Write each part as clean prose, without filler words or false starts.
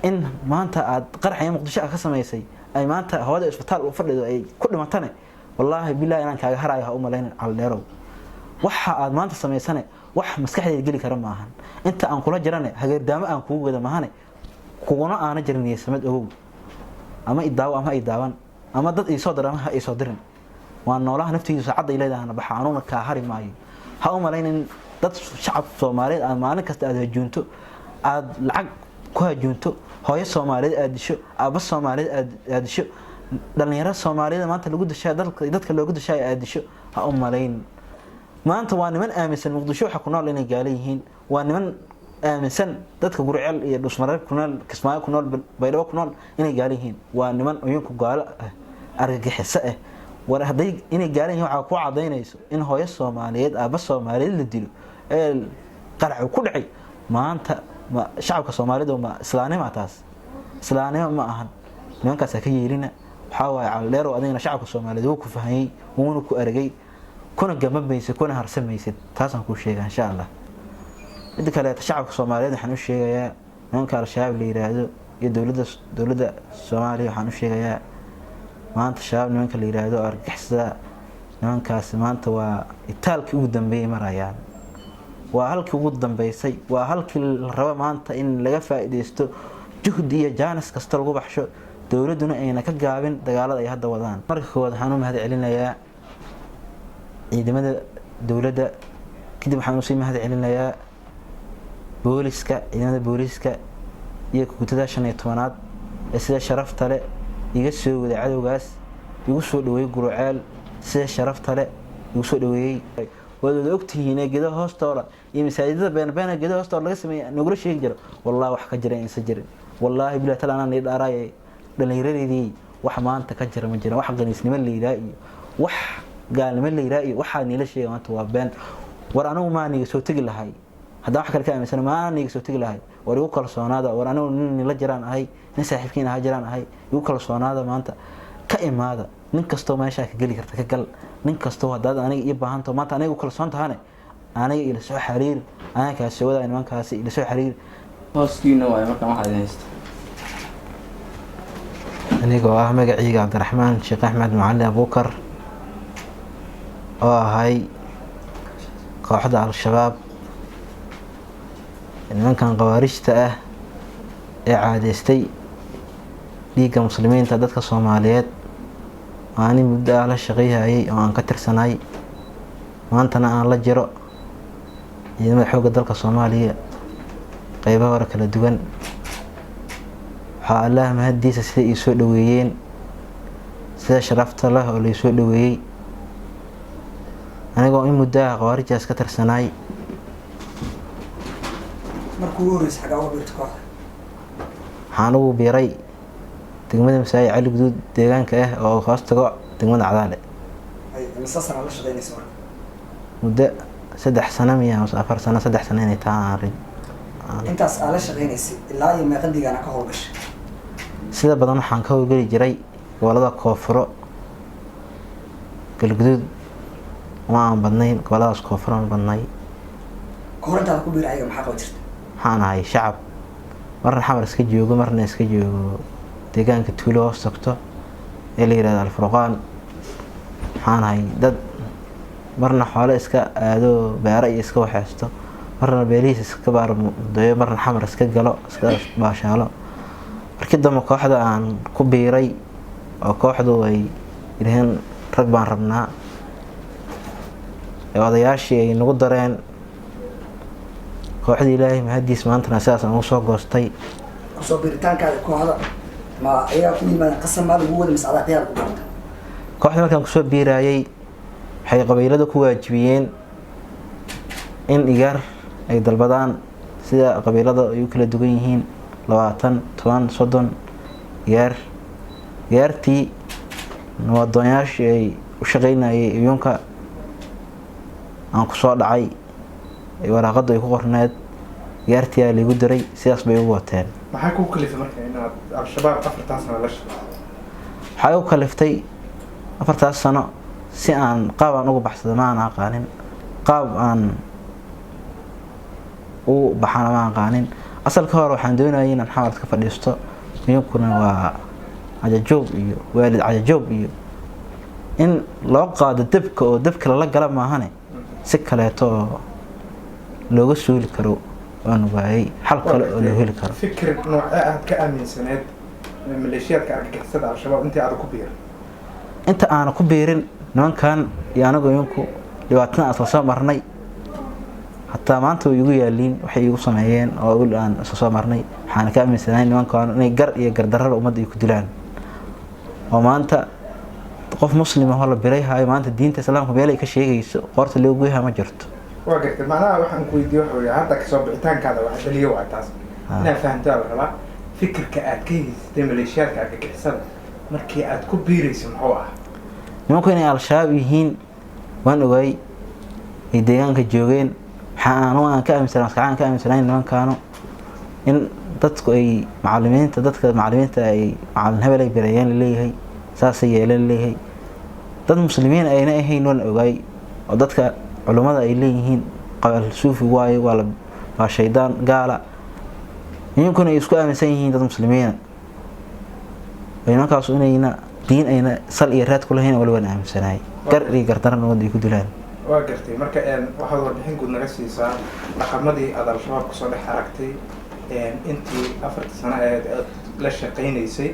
In maanta aad qaraxaya Muqdisho ka samaysay, ay maanta hooyada isbitaal u fadhido, ay ku dhimatane, wallaahi billahi inaan kaaga harayo ha u malaynin. Caldheerow, waxa aad maanta samaysane wax maskaxdayda geli kara maahan. Inta aan kula jirane hageerdaamo aan kugu wada mahane, kuguna aana jirin niyadsamad. Ogow, ama idaawo ama idaawan, ama dad iisoo dir ama ha iisoo dirin, waa noolaha naftiisu saacadda leedahana baxa, anuuna kaa hari maayo. Ha u malaynin dad shacab Soomaaliyeed aad maalin kasta aad hajuunto, aad lacag ku hajuunto, hooyo Soomaaliyeed aad disho, aabba Soomaaliyeed aad disho, dhalinyaro Soomaaliyeed maanta lagu dashaa, dadka loogu dashaay aad disho, ha u malayn. Maanta waa niman aaminsan Muqdisho waxa ku nool inay gaalo yihiin. Waa niman aaminsan dadka Guriceel iyo Dhusmareeb ku nool, Kismaayo ku nool, Baydhabo ku nool inay gaalo yihiin. Waa niman uyunku gaalo ah, argagixiso ah. War hadday inay gaalo yihiin, waxaa ku cadaynayso in hooyo Soomaaliyeed, aabba Soomaaliyeed la dilo ee qaracu ku dhacay maanta. Ma shacabka Soomaalida ma islaanima? Taas islaanimo ma ahan. Nimankaas ha ka yeelina. Waxaa waaye, Caldheerow, adigana shacabka Soomaaliyeed wuu ku fahanyey, wuuna ku aragay, kuna gamamaysid, kuna harsamaysid. Taasaan kuu sheegaa, insha Allah. Midda kaleeta, shacabka Soomaaliyeed waxaan u sheegayaa, nimanka Al-Shabaab la yiraahdo iyo dowladda Soomaaliya waxaan u sheegayaa, maanta Shabaab nimanka la yiraahdo, argagixisada, nimankaasi maanta waa itaalkii ugu dambeeyay marayaan. Waa halkii ugu dambeysay, waa halkii la rabo maanta in laga faa'iidaysto, juhdi iyo jaanis kasta lagu baxsho, dowladduna ayna ka gaabin dagaalada ay hadda wadaan. Marka koowaad waxaan u mahad celinayaa ciidamada dowladda. Kadib waxaan usii mahad celinayaa booliska, ciidamada booliska iyo guutada 15aad ee sida sharafta leh iga soo waday cadowgaas, igu soo dhaweeyey Guriceel, sida sharafta leh igu soo dhaweeyey. Waad wada ogtihiin geedaha hoostooda iyo masaajidada beenbeena geedaha hoostooda laga sameeyey nagula sheegi jiro. Wallahi wax ka jira insa jirin. Wallaahi bilahi tala anaa nii dhaaraayay. Dhallinyaradeedii, wax maanta ka jira ma jiran. Wax qaniisnimo la yidhaha iyo wax gaalnimo la yidhaha iyo waxaa niila sheega maanta waa been. War anigu maa niga soo tegi lahay haddaan wax kale ka aaminsan? Maa niga soo tegi lahay? War igu kalsoonaada. War anigu nin nila jiraan ahay, nin saaxiibkiin ahaa jiraan ahay. Igu kalsoonaada. Maanta ka imaada, nin kastoo meeshaa ka geli karta ka gal. Nin kastoo haddaad aniga ii baahanto maanta, aniga u kalsoon tahane, aniga ila soo xiriir. Aniga kaasi wadaa nimankaasi, ila soo xiriir. Hooskiina waayo markaan waxaad idin haysta. Anigoo ah magacayga Cabdiraxmaan Sheekh Axmed Macalin Abuukar, oo ahay kooxda Al-Shabaab, nimankan khawaarijta ah ee caadeystay dhiigga muslimiinta, dadka Soomaaliyeed, aanin muddo ah la shaqeyhayay oo aan ka tirsanay, maantana aan la jiro ciidamada xoogga dalka Soomaaliya qeybaha hore kala duwan. Waxaa Allah mahaddiisa sida ii soo dhaweeyeen, sida sharafta leh oo laisoo dhaweeyey, anigoo in muddo ah khawaarijtaas ka tirsanaay. Markuu ugu horreysay xagaa uga biirta kooxda? Waxaan ugu biiray degmada Masaajid Cali Guduud, deegaanka ah oo hoos tago degmada Cadaale. Ay mise sana la shaqeynaysa marka? Muddo 3 sano miya mase 4 sano, 3 sano inay tahay aan Intaas aa la shaqeynaysay, ilaa iyo meeqa deegaana ka howlgashay? Sida badan waxaan ka howlgeli jiray gobolada Koonfuro, Galguduud ma aan badnayn, goboladaas Koonfuro aan badnay. Kahor intaada ku biir ayaga, maxaa qaban jirta? Waxaan ahay shacab, marna Xamar iska joogo, marna iska joogo deegaanka tuulo hoos tagto ee la yihahdo Alfurqaan. Waxaan ahay dad marna xoolo iska aado, beero iyo iska waxeysto, marna beelihiis iska baarmudeeyo, marna Xamar iska galo, iska baashaalo. Markii dambe kooxda aan ku biiray oo kooxdu ay yidhaheen rag baan rabnaa, ee odayaashii ay nagu dareen kooxdii, Ilaahay mahadiis maantana sidaas aan ugu soo goostay. Kusoo biiritaankaada kooxda, ma ayagaa ku yimaadeen, qasab maa lagu wada, mise adaa khiyaar ku doorta? Kooxda markaan kusoo biiraayay, waxay qabiilada ku waajibiyeen in igaar ay dalbadaan, sida qabiilada ay u kala duwan yihiin, 20, 10, 30 igaar. Igaartii nabadoonyaashii ay u shaqeynayay iyuunka aan kusoo dhacay, waraaqadu ay ku qorneed, igaartii aa laigu diray, sidaas bay ugu wateen. Maxaa kuu kalifay marka inaad Al-Shabaab 4-taa sano la shaqeyso? Waxay u kaliftay 4-taas sano si aan qaab aan uga baxsado ma aan aqaanin, qaab aan u baxana ma aqaanin. Asalka hore waxaan doonayay inaan Xamar ka fadhiisto, nimankuna waa cajajoob iyo waalid cajajoob iyo in loo qaado dabka oo dabka lala gala maahane, si kaleeto oo looga suuli karo waan waayay, xal kale oo loo heli karo. Fikir noocee aad ka aaminsaneed maleeshiyaadka argagixisada Al-Shabaab intii aada ku biiray? Inta aana ku biirin nimankan iyo anigu iminku dhibaatada aan isla soo marnay, hataa maanta way igu yaaliin waxay igu sameeyeen oo weli aan isla soo marnay. Waxaana ka aaminsanahay nimankan inay gar iyo gardarrada ummadda ay ku dilaan, oo maanta qof muslim ahoo la biray hayo, maanta diinta islaamka meel ay ka sheegayso qoorta loo goyha ma jirto. Waa gartay. Macnaha waxaan ku weydiiye waxa weeye, hadda kasoo bixitaankaada waxa dhaliyo waa taas inaad fahamtaa la rabaa. Fikirka aad ka haysatay maleeshiyaadka argagixisada markii aad ku biirayso muxuu ah? Nimanku inay Al-Shabaab yihiin waan ogaay, ay deegaanka joogeen. Waxaa anu aan ka aaminsanaa, maskaxaan ka aaminsanayn nimankaanu in dadku ay macalimiinta, dadka macalimiinta ay macalin hebel ay bireeyeen laleeyahay, saasay yeeleen laleeyahay, dad muslimiin ayna ahayn waan ogaay, oo dadka culummada ay leeyihiin qabal suufi waayo, waa shaydaan gaala. Nimankuna ay isku aaminsan yihiin dad muslimiina, nimankaasu inayna diin ayna sal iyo raad ku lahayn wali waan aaminsanahay, gar iyo gardaran ummadda ay ku dilaan. Waa gartay. Marka waxaad warbixin guud naga siisaa dhaqamadii aada Al-Shabaab kusoo dhex aragtay intii 4-ta sano eed aad la shaqaynaysay,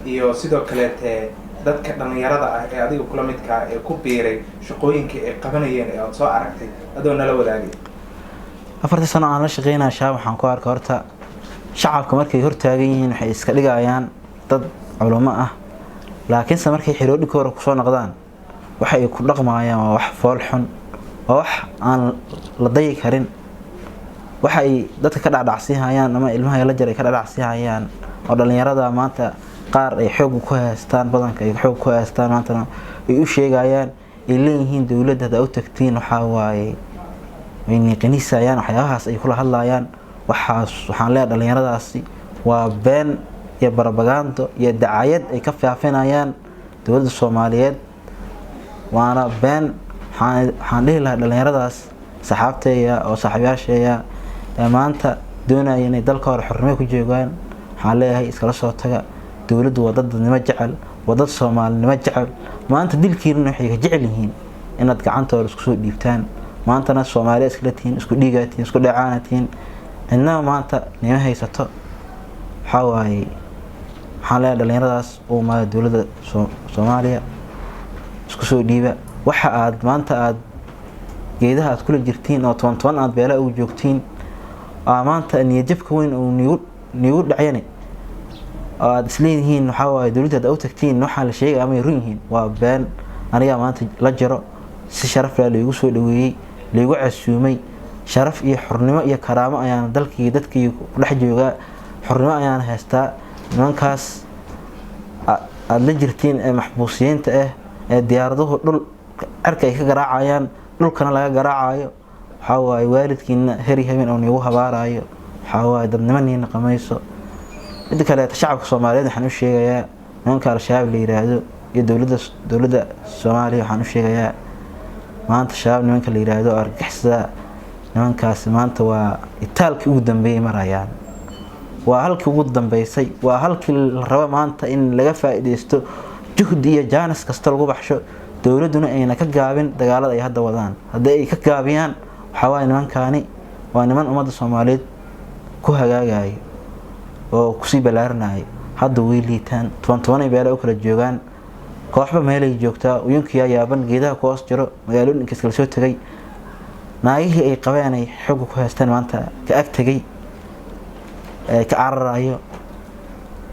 iyo sidoo kaleete dadka dhalinyarada ah ee adiga kula midkaa ee ku biiray shaqooyinkii ay qabanayeen ee aada soo aragtay adoo nala wadaagay. 4-tii sano aan la shaqeynaya Shabaab waxaan ku arkay horta shacabka markay hortaagan yihiin waxay iska dhigayaan dad culamo ah, laakiinse markay xiroodhikooda kusoo noqdaan waxa ay ku dhaqmayaan waa wax fool xun, waa wax aan la dayi karin. Waxa ay dadka ka dhacdhacsiihayaan ama ilmaha la jar ay ka dhacdhacsiihayaan oo dhalinyarada maanta qaar ay xoog ku haystaan, badanka ay xoog ku haystaan, maantana ay u sheegayaan ay leeyihiin dowladda haddaa u tagtiin waxaa waaye way niiqiniisayaan, waxyaabahaas ay kula hadlayaan. Waxaas waxaan leeyahay dhalinyaradaasi waa been iyo barabagaando iyo dacayad ay ka faafinayaan dowladda Soomaaliyeed, waana been. Waxaan dhihi lahaa dhalinyaradaas saxaabteeya oo saaxiibayaasheeya ee maanta doonaya inay dalka hore xornimo ku joogaan, waxaan leeyahay iskala soo taga. Dowladdu waa dad dadnimo jecel, waa dad soomaalinimo jecel. Maanta dilkiina waxay ka jecel yihiin inaad gacantooda isku soo dhiibtaan. Maantana Soomaaliya iskala tihiin, isku dhiigaa tihiin, isku dheecaana tihiin, cidnaba maanta nima haysato. Waxaa waaye waxaan leeyahay dhalinyaradaas u imaada dowladda Soomaaliya, isku soo dhiiba. Waxa aad maanta aad geedaha aad kula jirtiin oo toban toban aad beelaha ugu joogtiin aa maanta niyadjabka weyn uu niigu dhacyani oo aad isleedihiin waxaa waaye dowladda hadda u tagtiin waxaa la sheegaya amay run yihiin, waa been. Anigaa maanta la jiro, si sharaf leh laigu soo dhaweeyey, laigu casuumay, sharaf iyo xornimo iyo karaamo ayaana dalkii dadkii ku dhex joogaa, xornimo ayaana haystaa. Nimankaas aada la jirtiin ee maxbuusiyiinta ah ee diyaaraduhu dhul cirka ay ka garaacayaan, dhulkana laga garaacayo, waxaa waaye waalidkiina heri habeen oo niigu habaarayo, waxaa waaye dadnimaniina qamayso. Midda kaleeta shacabka Soomaaliyeed waxaan u sheegayaa nimanka Al-Shabaab la yiraahdo iyo dowladda Soomaaliya waxaan u sheegayaa maanta Shabaab nimanka la yiraahdo argagixisada, nimankaasi maanta waa itaalkii ugu dambeeyay marayaan, waa halkii ugu dambeysay, waa halkii la rabo maanta in laga faa'iideysto, juhdi iyo jaanis kasta lagu baxsho, dowladduna ayna ka gaabin dagaalada ay hadda wadaan. Haddii ay ka gaabiyaan waxaa waaye nimankaani waa niman ummadda Soomaaliyeed ku hagaagayo oo kusii ballaarinaayo. Hadda way liitaan, toban tobanay beela u kala joogaan, kooxba meelay joogtaa, uyunkiyaa yaaban geedaha ku hoos jiro, magaalooyinka iskala soo tegay, naagihii ay qabeen ay xooga ku haystaan maanta ka ag tegay, ka cararayo.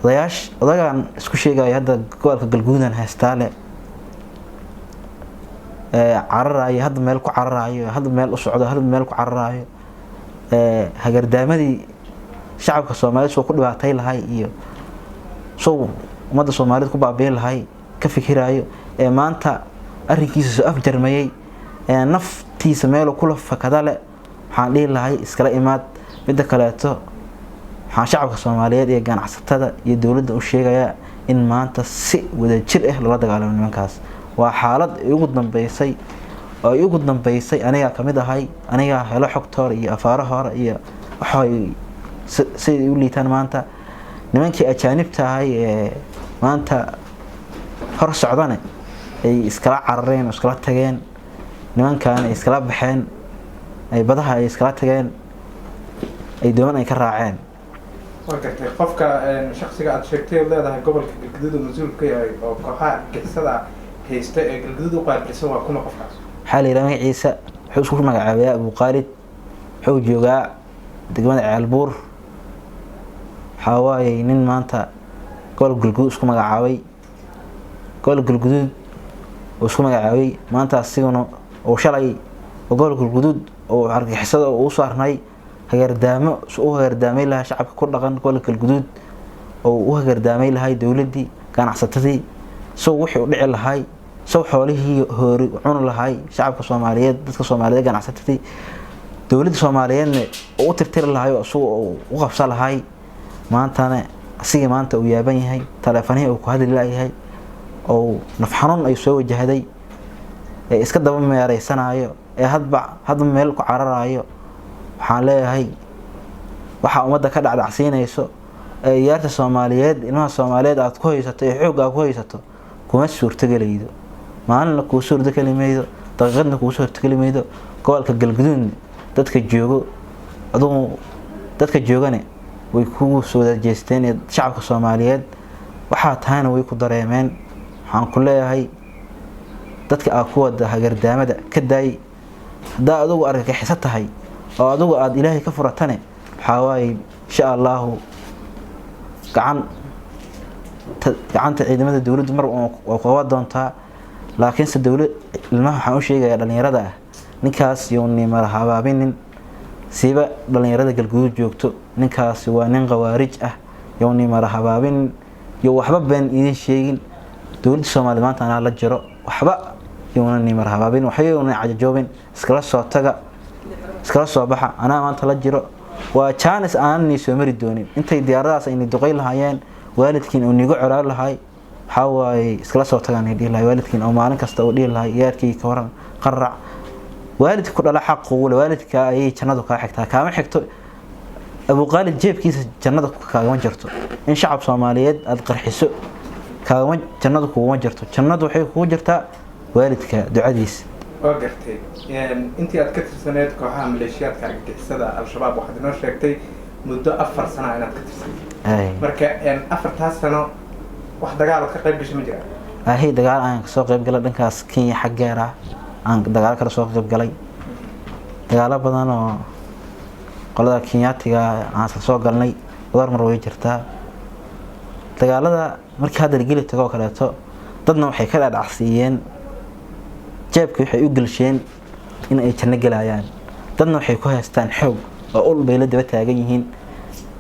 Odayaash odagaan isku sheegayo hadda gobolka Galguudan haystaale cararayo, hadda meel ku cararayo, hadda meel u socdo, hadda meel ku cararayo, hagardaamadii shacabka Soomaaliyeed soo ku dhibaatay lahay iyo soo ummadda Soomaaliyeed ku baabiin lahay ka fikirayo, ee maanta arrinkiisa soo afjarmayay ee naftiisa meel kula fakada leh, waxaan dhihi lahay iskala imaad. Midda kaleeto waxaan shacabka Soomaaliyeed iyo ganacsatada iyo dowladda u sheegayaa in maanta si wadajir ah loola dagaalamo nimankaas. Waa xaalad ugu dambeysay oo ay ugu dambeysay, anigaa kamid ahay, anigaa helo xogta hore iyo afaaro hore iyo waxay Siday u liitaan maanta nimankii ajaanibta ahay ee maanta hor socdane ay iskala carareen oo iskala tageen, nimankan ay iskala baxeen, ay badaha ay iskala tageen, ay dooman ay ka raaceen. Waa gartay. Qofka shaksiga aad sheegtay ood leedahay gobolka Galgaduud oo mas-uul ka yahay oo kooxaha argagixisada haysta ee Galgaduud u qaabilsan, waa kuma qofkaas? Waxaa la yidhaha magaciisa, wuxuu isku magacaabayaa Abuqaalid. Wuxuu joogaa degmada Ceelbuur. Waxaa waayey nin maanta gobolka Galguduud isku magacaabay, gobolka Galguduud uu isku magacaabay maanta. Asiguna uu shalay oo gobolka Galguduud oo argagixisada uu saarnay hagardaamo, u hagardaamay lahaa shacabka ku dhaqan gobolka Galguduud, oo u hagardaamay lahay dowladdii, ganacsatadii, sow wixii u dhici lahay, sow xoolihii hoori cuni lahay shacabka Soomaaliyeed, dadka Soomaaliyeed, ganacsatadii, dowladda Soomaaliyeedna uu u tirtiri lahay oo isagu uu u qabsan lahay. Maantana asigii maanta uu yaaban yahay, taleefanihii uu ku hadli laayahay, oo naf xanuun ay soo wajahday, ee iska daba meereysanaayo, ee hadba meel ku cararaayo. Waxaan leeyahay, waxaa ummadda ka dhacdhacsiinayso ee iyaarta Soomaaliyeed, ilmaha Soomaaliyeed aad ku haysato ee xoogga aad ku haysato, kuma suurtagelaydo. Maalinna kuu suurtageli maydo, daqiiqadna kuu suurtageli maydo. Gobolka Galguduud dadka joogo, adugu dadka joogane way kugu soo wada jeesteen ee shacabka Soomaaliyeed. Waxaa tahayna way ku dareemeen. Waxaan ku leeyahay, dadka aad ku wada hagardaamada ka daay. Haddaa adugu argagixiso tahay oo adugu aada Ilaahay ka furatane, waxaa waaye insha Allahu gacan gacanta ciidamada dowladdu mar waa qaban doontaa. Laakiinse dowlad ilmaha waxaan u sheegayaa dhalinyarada ah, ninkaas yownimala habaabinin, siiba dhalinyarada Galguduud joogto. Ninkaasi waa nin khawaarij ah, yownimala habaabinin iyo waxba been idiin sheegin. Dowladda Soomaaliya maanta anaa la jiro, waxba yowna nimala habaabin, waxba yowna cajajoobin. Iskala soo taga, iskala soo baxa, anaa maanta la jiro. Waa jaanis aanan soo mari doonin. Intay diyaaradahaas ayna duqay lahaayeen, waalidkiin uu nigu colaar lahay, waxaa waaye iskala soo tagaan ay dhihi lahay waalidkiin, oo maalin kasta uu dhihi lahay yaarkii ka waran qarac. Waalidka ku dhala xaq kugu leh, waalidka ayay jannadu kaa xigtaa, kaama xigto Abuqaalid jeebkiisa. Jannada kaagama jirto in shacab Soomaaliyeed aada qarxiso, kaagama jannadu kuguma jirto. Jannadu waxay kugu jirtaa waalidka ducadiisa. Waa gartay. Intii aad ka tirsaneed kooxaha maleeshiyaadka argagixisada Al-Shabaab, waxaad inoo sheegtay muddo 4 sana inaad ka tirsanayd. Marka 4taas sano wax dagaal ood ka qayb gashay ma jiraan? Ahi, dagaal aan kasoo qayb galay dhankaas Kenya xaggeera aan dagaal kala soo qayb galay, dagaalo badan oo qolada Kenyaatiga aan isla soo galnay dhowr mar way jirtaa. Dagaalada markii hadda la geli tago oo kaleeto, dadna waxay ka dhaadhacsiiyeen, jeebka waxay u gelsheen in ay janno gelayaan, dadna waxay ku haystaan xoog oo ul bay la daba taagan yihiin.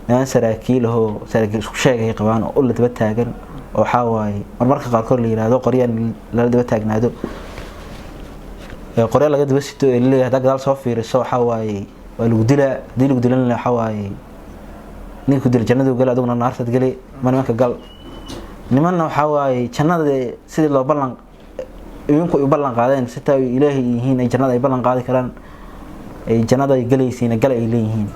Niman saraakiil ahoo saraakiil isku sheegay qabaan oo ul la daba taagan, oo waxaa waaye marmarka qaarkood la yiraahdo qoryaan lala daba taagnaado, ee qorya laga daba sito ee laleeyahay haddaa gadaal soo fiiriso waxaa waaye waa lagu dilaa. Haddii lagu dilana, waxaa waaye ninka ku dila jannadu gali, adiguna naartaad geli. Ma nimanka gal, nimanna waxaa waaye jannada sidii loo ballan idinku ay u ballan qaadeen, sitaa ay Ilaahay yihiin ay jannada ay ballan qaadi karaan, ay jannada ay galaysiina gala ay leeyihiin.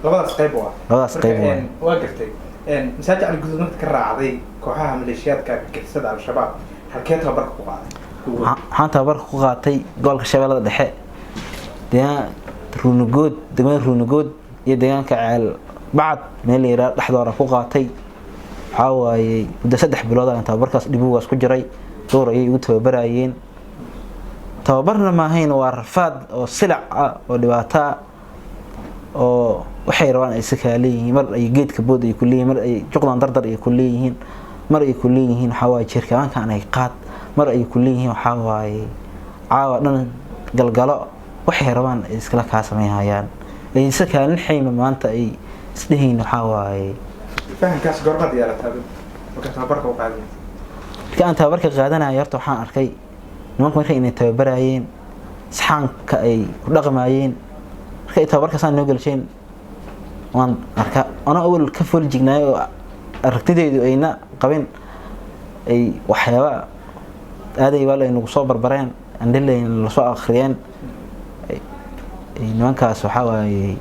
Labadaas qayb waa Labadaas qayb waa. Waa gartay. Masaajid Cali Guduud markaad ka raacday kooxaha maleeshiyaadka argagixisada Al-Shabaab, halkee tababarka ku qaaday? Waxaan tababarka ku qaatay gobolka Shabeellada Dhexe, deegaan Ruunugood, degmada Ruunugood iyo deegaanka Ceel Bacad meel la yiraahdo dhexdooda ku qaatay. Waxaa waaye muddo 3 bilood aan tababarkaas dhibugaas ku jiray. Duur ayay igu tababarayeen. Tababarna maahayn, waa rafaad oo silac ah oo dhibaato ah oo waxay rabaan ay si kaa leeyihiin. Mar ay geedka bood ay ku leeyihiin, mar ay juqdan dardar ay ku leeyihiin, mar ay ku leeyihiin waxaa waaye jirkaankan ay qaad, mar ay ku leeyihiin waxaa waaye caawa dhan galgalo. Waxay rabaan ay iskala kaa sameynayaan, ay si kaalin xayma maanta ay isdhehayn waxaa waaye. Fahamkaas goormaad yeelataa adigu marka tababarka u qaadanaysa? Markii aan tababarka qaadanayo, horta waxaan arkay nimanku markay inay tababarayeen saxaanka ay ku dhaqmayeen. Markay tababarka saan noo gelsheen waan arkaa, anoo awal ka fool jignaay oo aragtideydu ayna qabin, ay waxyaaba aaday baal ay nagu soo barbareen, andhilayn lasoo akhriyeen. Ay nimankaas waxaa waaye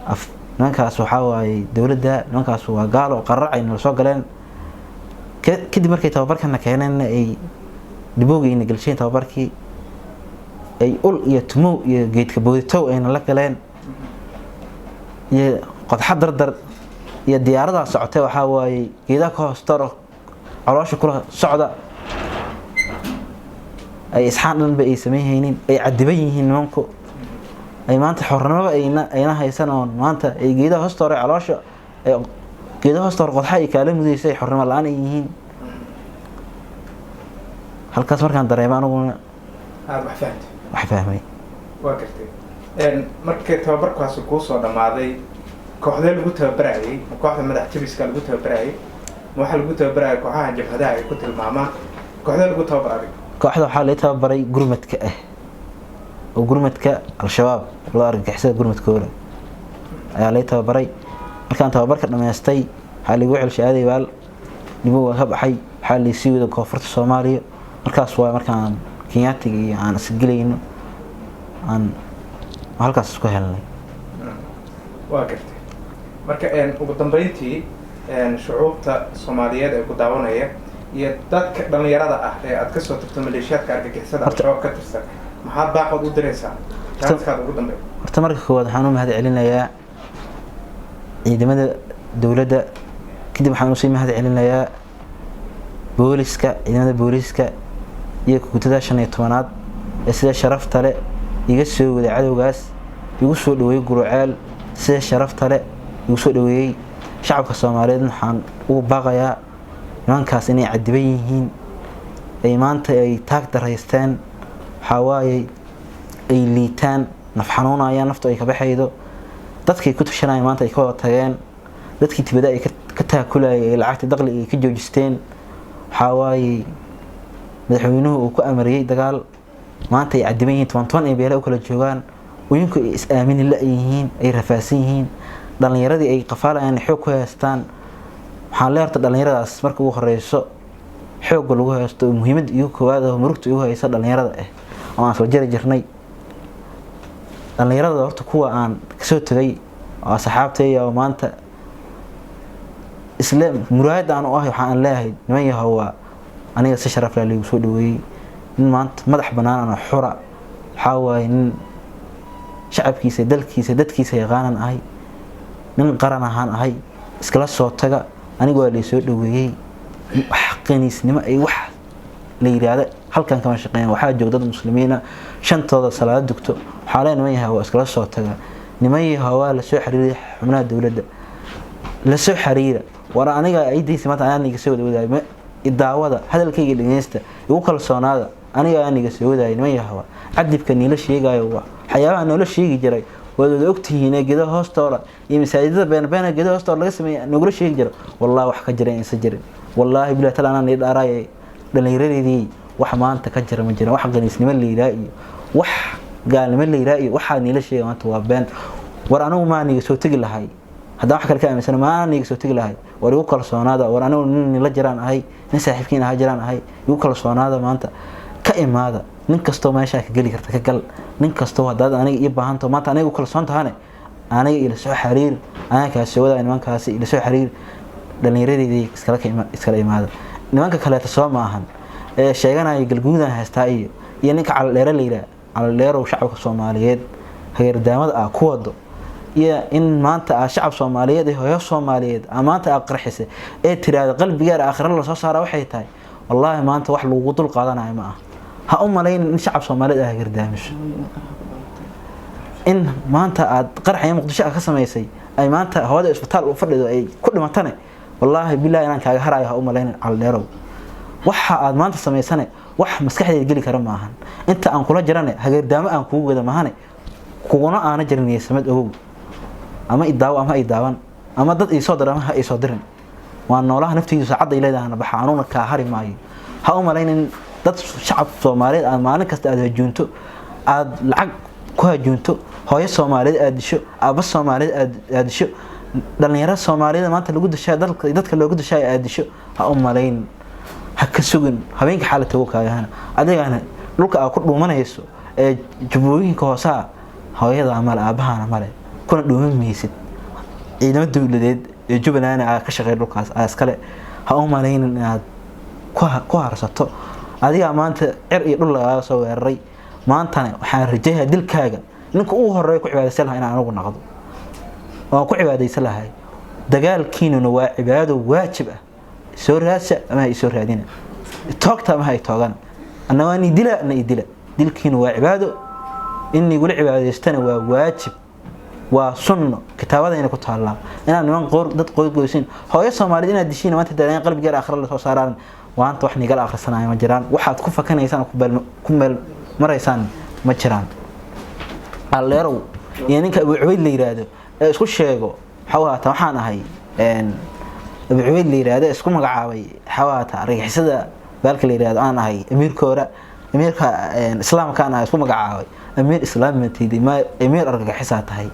af Nimankaas waxaa waaye dowladda, nimankaas waa gaalo qararacay nala soo galeen. Kadib markay tababarkana keeneenna ay dhibowgayna gelsheen, tababarkii ay ul iyo tumow iyo geedka booditow ayna la galeen iyo qodxa dardar iyo diyaaradaa socotay, waxaa waaye geedaha ka hoostaro caloosha kula socda, ay isxaan dhanba ay samaynhaynin, ay cadiban yihiin nimanku, ay maanta xornimaba ayna haysan, oon maanta ay geedaha hoostoore caloosha ay geedaha hoostoore qodxa ay kaala mudaysa, ay xornimo la-aan ay yihiin. Halkaas markaan dareema aniguna Aada wax fahamtay. Wax fahmay. Waa gartay. Markii tababarkaasi kuu soo dhammaaday, kooxdee lagu tababarayay? Ma kooxda madax jabiska lagu tababarayay? Ma waxaa lagu tababarayay kooxaha jabhadaha ay ku tilmaamaan? Kooxdee lagu tababar adig? Kooxda waxaa laga tababaray gurmadka ah, oo gurmadka Al-Shabaab loo argagixisada gurmadkooda ayaa laga tababaray. Markaan tababarka dhammaystay waxaa lagu celshay aaday baal dhibo, waa ka baxay, waxaa laysii waday koonfurta Soomaaliya. Markaas waa markaan Kenyaatiga iyo aan isgelayno, aan halkaas isku helnay. Waa gartay. Marka ugu dambeyntii, shucuubta Soomaaliyeed ee ku daawanaya iyo dadka dhalinyarada ah ee aad kasoo tagto maleeshiyaadka argagixisada Al-Shabaab ka tirsan, maxaad baaqood u diraysaa jaaniskaada ugu dambeeya? Horta marka koowaad waxaan u mahad celinayaa ciidamada dowladda. Kadib waxaan usii mahad celinayaa booliska, ciidamada booliska iyo guutada 15aad ee sida sharafta leh iga soo waday cadowgaas, igu soo dhaweeyey Guruceel, sida sharafta leh igu soo dhaweeyey. Shacabka Soomaaliyeed waxaan ugu baaqayaa nimankaas inay cadiban yihiin, ay maanta ay taag daraysteen, waxaa waaye ay liitaan, naf xanuunayaan, naftu ay ka baxaydo, dadkay ku tashanayaan maanta ay ka wada tageen, dadkii dibadda ay ka taakulayay ay lacagta daqli ay ka joojisteen. Waxaa waaye madaxweynuhu uu ku amariyey dagaal, maanta ay cadiban yihiin, toban toban ay beela u kala joogaan, uyinku ay is aamini la-yihiin, ay rafaadsan yihiin, dhalinyaradii ay qafaalayaan, ay xoog ku haystaan. Waxaan leeyahay horta dhalinyaradaas marka ugu horeyso xoogga lagu haysto oo muhiimadda igu koowaad oo murugta igu haysa dhalinyarada ah oo aan soo jari jirnay, dhalinyarada horta kuwa aan kasoo tegay oo asxaabtay oo maanta isle muraayadda aan u ahay, waxaan aan leeyahay niman yahow, waa aniga si sharaf leh liigu soo dhaweeyey, nin maanta madax bannaan oo xura, waxaa waaye nin shacabkiisa, dalkiisa, dadkiisa yaqaanan ahay, nin qaran ahaan ahay. Iskala soo taga, aniga waa laysoo dhaweeyey. Wax qaniisnimo ay wax la yiraahdo halkan kama shaqeeyaan. Waxaa jooga dad muslimiina, shantooda salaad dugto. Waxaa lee niman yahay waa iskala soo taga, niman yahay waa lasoo xiriiray xubnaha dowladda, lasoo xiriira. War aniga aydiisa maanta anaa niga soo wada wadaay, idaawada hadalkayga dhegeysta, igu kalsoonaada, aniga aan niga soo wadaay. Niman yahay cadibka niila sheegayo, waxyaabaha noola sheegi jiray waad wada ogtihiin, ee geedaha hoostooda iyo masaajidada beenbeena geedaha hoostooda laga sameeyay nogula sheegi jira, wallahi wax ka jira insa jirin. Wallaahi bilahi taala anaa nii dhaaraayay, dhallinyaradeedii wax maanta ka jira ma jiran. Wax qaniisnimo la yidhaha iyo wax gaalnimo la yidhaha iyo waxaa niila sheegay maanta waa been. War anigu maa niga soo tegi lahay haddaan wax kale ka aaminsana? Maa niga soo tegi lahay? War igu kalsoonaada. War anigu nin nila jiraan ahay, nin saaxiibkiin ahaa jiraan ahay, igu kalsoonaada. Maanta ka imaada, nin kastoo meeshaa ka geli karta ka gal. Nin kastoo haddaad aniga ii baahanto maanta, aniga igu kalsoon tahane, aniga ila soo xiriir, aniga kaa soo wadaa nimankaasi, ila soo xiriir. Dhallinyaradeydii iskala imaada. Nimanka kaleeta soo ma ahan ee sheeganaya galguudaan haystaa iyo ninka Calaldheere la yidhaha, Calaldheerow, shacabka Soomaaliyeed hageerdaamada ah ku wado iyo in maanta aa shacab Soomaaliyeed iyo hooyo Soomaaliyeed aa maanta aa qarxisay ee tiraahdo qalbigeeda aakhira la soo saara, waxay tahay wallaahi maanta wax lagu dul qaadanayo ma aha. Ha u malaynin in shacab Soomaaliyeed aa hagardaamiso, in maanta aad qaraxaya Muqdisho aad ka samaysay ay maanta hooyada isbitaal u fadhido ay ku dhimatane, wallaahi bilahi inaan kaaga harayo ha u malaynin. Calaldheerow, waxa aad maanta samaysane wax maskaxdayda geli kara maahan. Inta aan kula jirane hageerdaamo aan kugu wada mahane, kuguna aana jirin niyadsamad. Ogow, ama idaawo ama idaawan ama dad iisoo dir ama ha iisoo dirin, waa noolaha naftiisu saacadda ay leedahana baxa, anuguna kaa hari maayo. Ha u malaynin dad shacab Soomaaliyeed aad maalin kasta aad hajuunto, aad lacag ku hajuunto, hooyo Soomaaliyeed aad disho, aabba Soomaaliyeed aad disho, dhalinyaro Soomaaliyeed maanta lagu dishaa, dadka loogu dishaay aad disho. Ha u malayn, ha ka sugin habeenka xaala tago kaagahana. Adigana dhulka aad ku dhuumanayso ee jubbooyinka hoosaha hooyada male, aabahana male, kuna dhuuman maysid. Ciidamo dowladeed ee Jubbaland aa ka shaqeeya dhulkaas aa iskale. Ha u malaynin inaad ku harsato. Adigaa maanta cir iyo dhul lagaaga soo weeraray. Maantana waxaan rajayaa dilkaaga ninka ugu horeeya ku cibaadaysan lahaa inaan anigu noqdo, waan ku cibaadaysan lahay. Dagaalkiinuna waa cibaado waajib ah. Soo raadsa ama ha isoo raadina, toogta ama ha i toogana, anna waan idila na idila. Dilkiinu waa cibaado, in igula cibaadaystana waa waajib, waa sunno kitaabadayna ku taallaa. Inaad niman qoor dad qoygoysin, hooyo Soomaaliyeed inaad dishiin maanta daadeen qalbigeeda aakhira la soo saaraan, waanta wax nigala akhrisanaya ma jiraan. Waxaad ku fakanaysaan oo ku meel maraysaan ma jiraan. Alleerow iyo ninka Abu Cubayd la yiraahdo ee isku sheego xawaata waxaan ahay Abu Cubayd la yiraahdo ee isku magacaabay xawaata argagixisada baalka la yiraahdo aan ahay amiirkoora, amiirka islaamka aan ahay isku magacaabay, amiir islaam ma tidi, ma amiir argagixisaa tahay.